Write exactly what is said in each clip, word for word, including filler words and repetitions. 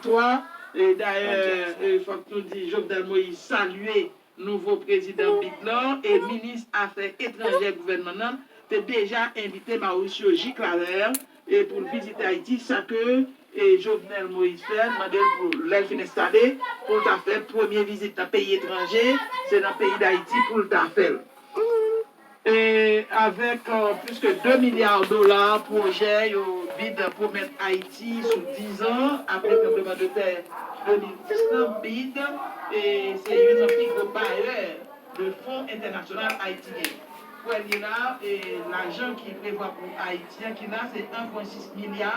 Bonswa. E dayè, e, fòk nou di Jovenel Moïse salye nouvo prezidan bid lan e minis afè etranjè gouvènman nan te deja envite Mauricio J. Claver e pou l vizite Ayiti, sa ke e Jovenel Moïse fè, mande l pou lè l fin enstale, pou l ta fè premye vizit nan peyi etranje, se nan peyi Dayiti pou l ta fè l. E avèk euh, plis ke de milya dola pwojè yo bid pwomèt Ayiti sou dizan apre tranblemanntè de mil dis lan, bid e se youn nan pi gwo bayè de fon entènasyonal Ayiti genyen. Premye la, e lajan ki prevwa pou Ayiti an ki la, se en pwen sis milya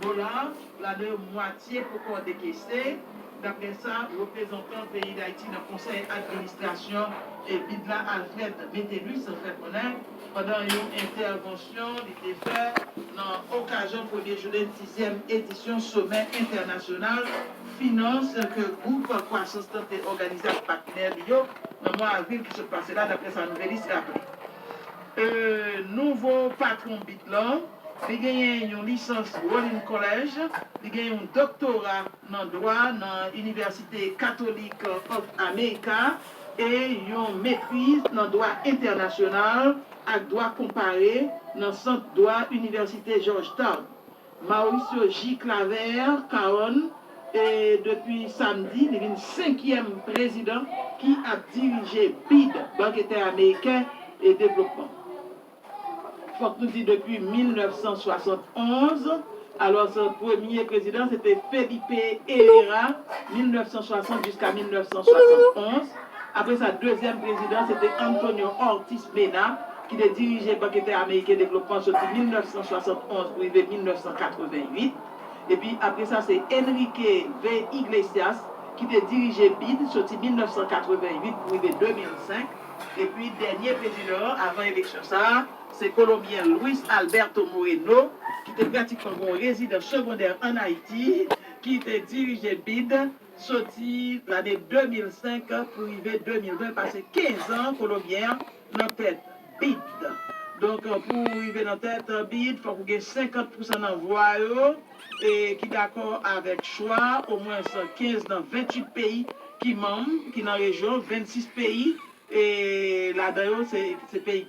dola, ladan yo mwatye poko dekese, daprè sa reprezantan peyi Dayiti nan Konsèy Administrasyon e bid la, Alfred Metellus, fè konnen pandan yon entèvansyon li te fè nan okazyon premye jounen dizyèm edisyon Somè Entènasyonal Finans ke gwoup Kwasans lan te òganize ak patnè li yo nan mwa avril ki sot pase la, daprè sa Nouvèlis raple. E nouvo patwon bid lan, li genyen yon lisans Rollins College, li gen yon doktora nan dwa nan Inivèsite Catholic of America e yon metriz nan dwa entènasyonal ak dwa konpare nan Sant Dwa Inivèsite Georgetown. Mauricio J. Claver Caron, e depi samdi, li vin senkyèm prezidan ki ap dirije bid, Bank Entèameriken e Devlopman. Fòk nou di depi mil nèf san swasannonz, alò, premye prezidan se te Felipe Herrera, mil nèf san swasant jiska mil nèf san swasannonz. Apre sa, dezyèm prezidan se te Antonio Ortiz Mena, ki te dirije Bank Entèameriken Devlopman soti mil nèf san swasannonz pou rive mil nèf san katreventuit. Epi apre sa, se Enrique V. Iglesias ki te dirije bid soti mil nèf san katreventuit pou rive de mil senk. Epi dènye prezidan an avan eleksyon sa a, se Kolonbyen Luis Alberto Moreno, ki te pratikman gen yon rezidans segondè ann Ayiti, ki te dirije bid soti lane de mil senk pou rive de mil ven, pase kenz an Kolonbyen an nan tèt bid. Donk, pou rive nan tèt bid, fòk ou gen senkant pousan nan vwa yo e ki dakò avèk chwa omwen kenz nan venntuit peyi ki manm, ki nan rejyon, vennsis peyi, e ladan yo se, se peyi